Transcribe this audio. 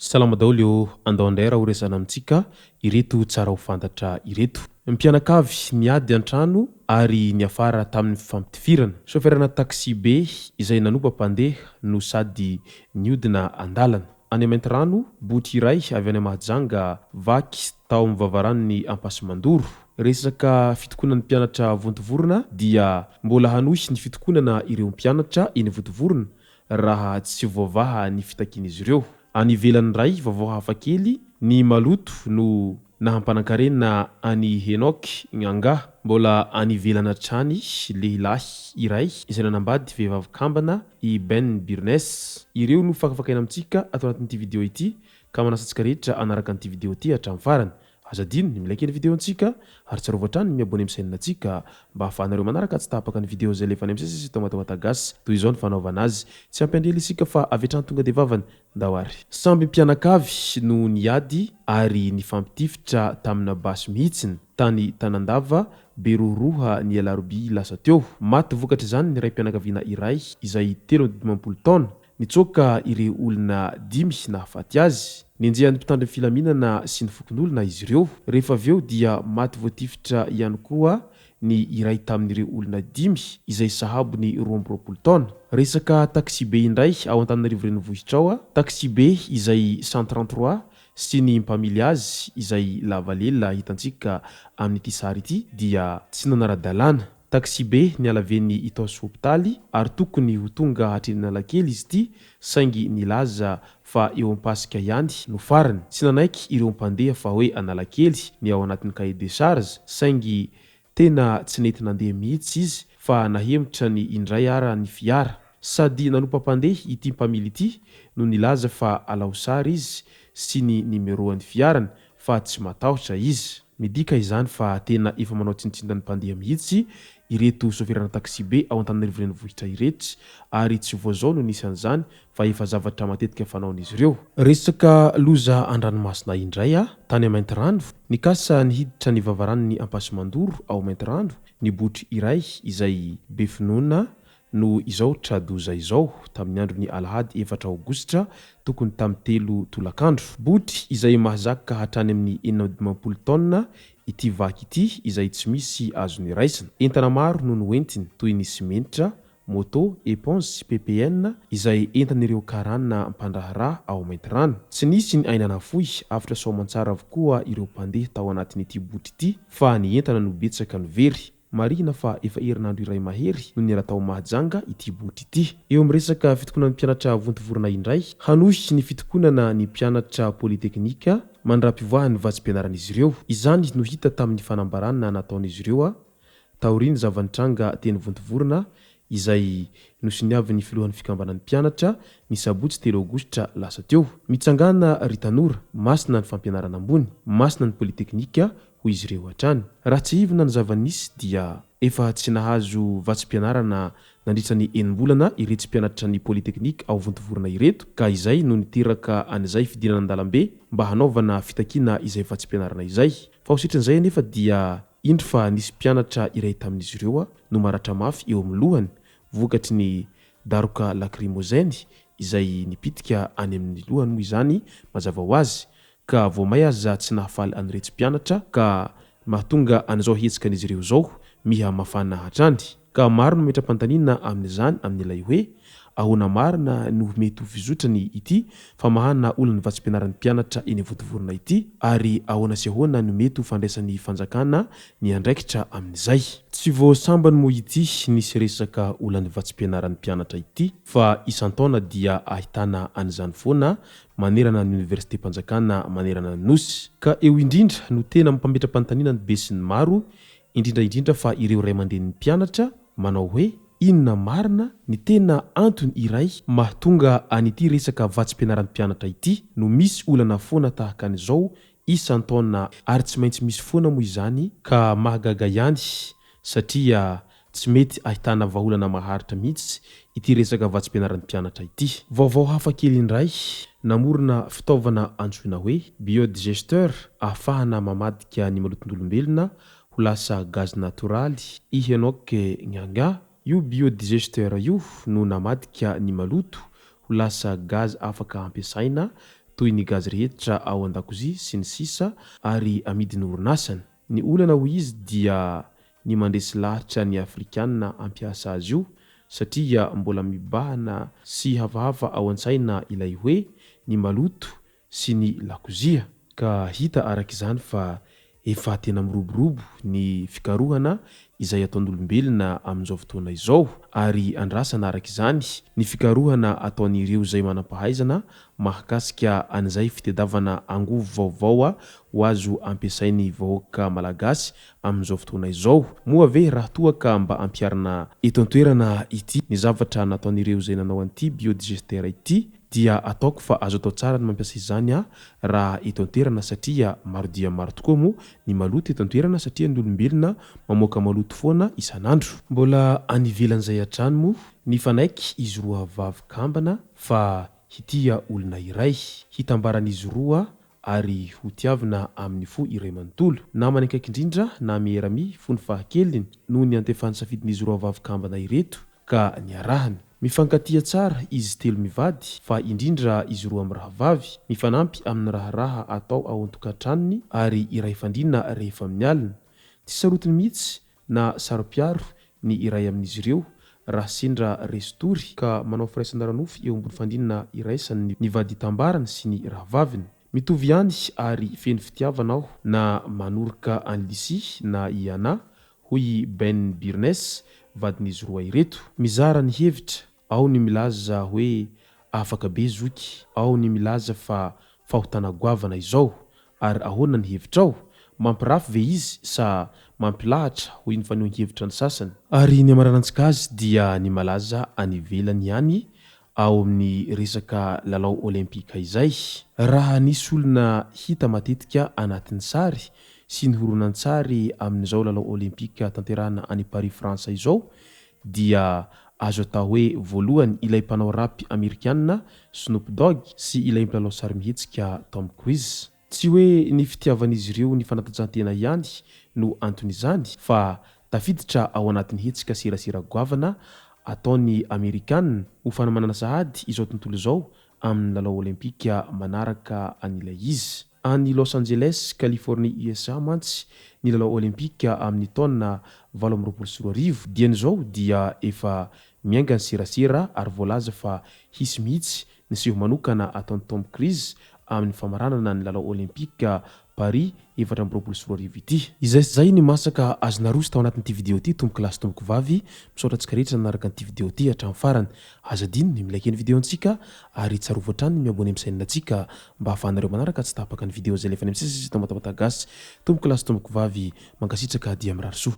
Salama daholo ô, andao indray raha ho resahana amintsika ireto tsara ho fantatra ireto. Mpianakavy niady an-trano ary niafara tamin'ny fifampitifirana. Saoferana taxi-be izay nanopa mpandeha no sady niodina an-dalana. Any Maintirano, botry iray avy any Mahajanga vaky tao amin'ny vavaranon'i Ampasimandoro. Resaka fitokonan'ny mpianatra Vontovorona dia mbola hanohy ny fitokonana ireo mpianatra eny Vontovorona raha tsy voavaha ny fitakian'izy ireo. Any ivelany indray, vaovao hafa kely, ny maloto no naha-mpanankarena an'i Henock Nganga. Mbola any ivelany hatrany, lehilahy iray izay nanambady vehivavy kambana i Ben Byrnes. Ireo no fakafakaina amintsika ato anatin'ity video ity ka manasa antsika rehetra hanaraka an'ity video ity hatramin'ny farany. Aza adino ny mi-like ny video-ntsika ary tsarovy hatrany ny mi-abonner amin'ny chaîne-ntsika mba ahafahanareo manaraka tsy tapaka ny video izay alefanay misesy eto Matamatagass. Toy izao ny fanaovana azy. Tsy ampy andrela isika fa avy hatrany tonga dia vavany. Ndao ary. Samby mpianakavy no niady ary nifampitifitra tamina basy mihitsiny tany Tanandava, Beroroha ny alarobia lasa teo. Maty vokatr'izany ny raim-pianakaviana iray izay 53 taona. Nitsoaka ireo olona dimy nahafaty azy. Nenjehan'ny mpitandro ny filaminana sy ny fokonolona izy ireo. Rehefa avy eo dia maty voatifitra ihany koa ny iray tamin'ireo olona dimy izay sahabo ny 22 taona. Resaka taxibe indray ao Antananarivo Renivohitra ao. Taxibe izay 133 sy ny mpamily azy izay lava lela hitantsika amin'ity sary ity dia tsy nanara-dalàna. Taxibe niala avy eny Itaosy hopitaly ary tokony ho tonga hatreny Analakely izy ity saingy nilaza fa eo Ampasika ihany no farany. Tsy nanaiky ireo mpandeha fa hoe Analakely ny ao anatin'ny cahier de charge saingy tena tsy nety nandeha mihitsy izy fa nahemotra ny indray ara ny fiara. Sady nanompa mpandeha ity mpamily ity no nilaza fa alao sary izy sy ny numéro an'ny fiarany fa tsy matahotra izy. Midika izany fa tena efa manao tsinontsinona ny mpandeha mihitsy ireto soferana taxibe ao Antananarivo Renivohitra ireto ary tsy vao izao no nisy an'izany fa efa zavatra matetika fanaon'izy ireo. Resaka loza an-dranomasina indray a! Tany Maintirano, nikasa ny hiditra ny vavaranon'i Ampasimandoro ao Maintirano ny botry iray izay be finoana no izao tra-doza izao, tamin'ny andron'ny alahady efatra aogositra tokony tamin'ny telo tolakandro. Botry izay mahazaka hatrany amin'ny 56 taonina ity vaky ity izay tsy misy azony raisina. Entana maro no noentiny toy ny simenitra, moto, éponge sy ppn izay entan'ireo karana mpandraharaha ao Maintirano. Tsy nisy ny aina nafoy, avotra soamantsara avokoa ireo mpandeha tao anatin'ity botry ity fa ny entana no betsaka no very. Marihina fa efa herinandro iray mahery no niala tao Mahajanga ity botry ity. Eo amin'ny resaka fitokonan'ny mpianatra vontovorona indray, hanohy ny fitokonana ny mpianatra Polyteknika mandra-pivoahan'ny vatsim-pianaran'izy ireo. Izany no hita tamin'ny fanambarana nataon'izy ireo taorian'ny zava-nitranga teny Vontovorona izay nosoniavin'ny filohan'ny fikambanan'ny mpianatra ny sabotsy telo aogositra lasa teo. Mitsangàna ry tanora, masina ny fampianarana ambony, masina ny Polyteknika, hoy izy ireo hatrany. Raha tsiahivina ny zava-nisy dia efa tsy nahazo vatsim-pianarana nandritra ny enim-bolana iretsy mpianatra ny Polytechnique ao Vontovorona ireto ka izay no niteraka an'izay fidinana an-dalambe mba hanaovana fitakiana izay vatsim-pianarana izay. Fa ho setrin'izay anefa dia indro fa nisy mpianatra iray tamin'izy ireo no maratra mafy eo amin'ny lohany vokatry ny daroka lakrimozeny izay nipitika any amin'ny lohany moa izany mazava ho azy ka vao may aza tsy nahafaly an'iretsy mpianatra ka mahatonga an'izao hetsika an'izy ireo izao miha mafana hatrany. Ka maro no mametra-panontaniana amin'izany amin'ilay hoe ahoana marina no mety ho fizotrany ity famahana olan'ny vatsim-pianaran'ny mpianatra eny Vontovorona ity ary ahoana sy ahoana no mety ho fandraisan'ny fanjakana ny andraikitra amin'izay. Tsy vao sambany moa ity nisy resaka olan'ny vatsim-pianaran'ny mpianatra ity fa isan-taona dia ahitana an'izany foana manerana ny oniversitem-panjakana manerana ny Nosy. Ka eo indrindra no tena mampametra-panontaniana ny besinimaro, indrindra indrindra fa ireo ray aman-drenin'ny mpianatra, manao hoe. inona marina ny tena antony iray mahatonga an'ity resaka vatsim-pianaran'ny mpianatra ity no misy olana foana tahaka an'izao isan-taona ary tsy maintsy misy foana moa izany ka mahagaga ihany satria tsy mety ahitana vahaolana maharitra mihitsy ity resaka vatsim-pianaran'ny mpianatra ity. Vaovao hafa kely indray, namorona fitaovana antsoina hoe biodigesteur ahafahana mamadika ny maloton'olombelona ho lasa gaz natoraly i Henock Nganga. Io biodigesteur io no namadika ny maloto ho lasa gaz afaka ampiasaina toy ny gaz rehetra ao an-dakozia sy ny sisa ary amidin'ny orinasany. Ny olana hoy izy dia ny mandresy lahatra ny Afrikana hampiasa azy io satria mbola mibahana sy hafahafa ao an-tsaina ilay hoe ny maloto sy ny lakozia. Ka hita araka izany fa efa tena miroborobo ny fikarohana izay ataon'olombelona amin'izao fotoana izao ary andrasana araka izany ny fikarohana ataon'ireo izay manam-pahaizana mahakasika an'izay fitedavana angovo vaovao ho azo ampiasain'ny vahoaka malagasy amin'izao fotoana izao. Moa ve raha toa ka mba ampiharina eto an-toerana ity ny zavatra nataon'ireo izay nanao an'ity biodigester ity dia ataoko fa azo atao tsara ny mampiasa izany raha eto an-toerana satria maro dia maro tokoa moa ny maloto eto an-toerana satria ny olombelona mamoaka maloto foana isan'andro. Mbola any ivelan'izay hatrany moa nifanaiky izy roa vavy kambana fa hitia olona iray. Hitambaran'izy roa ary ho tiavina amin'ny fo iray manontolo. Namany akaiky indrindra na Mierami fony fahakeliny no niantefan'ny safidin'izy roavavy kambana ireto ka niarahany. Mifankatia tsara izy telo mivady fa indrindra izy roa mirahavavy, mifanampy amin'ny raharaha atao ao an-tokantranony ary iray fandriana rehefa amin'ny alina. Tsy sarotiny mihitsy na saro-piaro ny iray amin'izy ireo raha sendra resy tory ka manao firaisana ara-nofo eo ambony fandriana iraisany ny vady itambarany sy ny rahavaviny. Mitovy ihany ary feno fitiavana aho na manoroka an'i Lisi na i Anna, hoy i Ben Byrnes, vadin'izy roa ireto. Mizara ny hevitra, ao ny milaza hoe afaka be zoky, ao ny milaza fa fahotana goavana izao, Ary ahoana ny hevitrao? Mampirafy ve izy sa mampilahatra hoy ny fanehoan-kevitra ny sasany? Ary ny hamaranantsika azy dia ny malaza any ivelany ihany ao amin'ny resaka lalao Olympika izay. Raha nisy olona hita matetika anatin'ny sary sy ny horonantsary amin'izao lalao Olympika tanterahana any Paris Frantsa izao dia azo atao hoe voalohany ilay mpanao rap amerikana Snoop Dogg sy ilay mpilalao sarimihetsika Tom Cruise. Tsy hoe ny fitiavan'izy ireo ny fanatanjahantena ihany no anton'izany fa tafiditra ao anatin'ny hetsika serasera goavana ataon'ny Amerikana ho fanomanana sahady izao tontolo izao amin'ny lalao Olympika manaraka an'ilay izy. Any Los Angeles, Californie, USA mantsy ny lalao Olympika amin'ny taona 2028. Dieny izao dia efa miainga ny serasera ary voalaza fa hisy mihitsy ny seho manokana ataon'i Tom Cruise amin'ny famaranana ny lalao Olympika Paris 2024 ity. Izay sy izay ny masaka azo naroso tao anatin'ity video ity tompoko lahy sy tompoko vavy, misaotra antsika rehetra nanaraka an'ity video ity hatramin'ny farany. Aza adino ny mi-like ny video antsika ary tsarovy hatrany ny mi-abonner amin'ny chaîne antsika mba ahafahanareo manaraka tsy tapaka ny video izay alefanay misesy eto Matamata Gasy. Tompoko lahy sy tompoko vavy, mankasitraka dia mirary soa.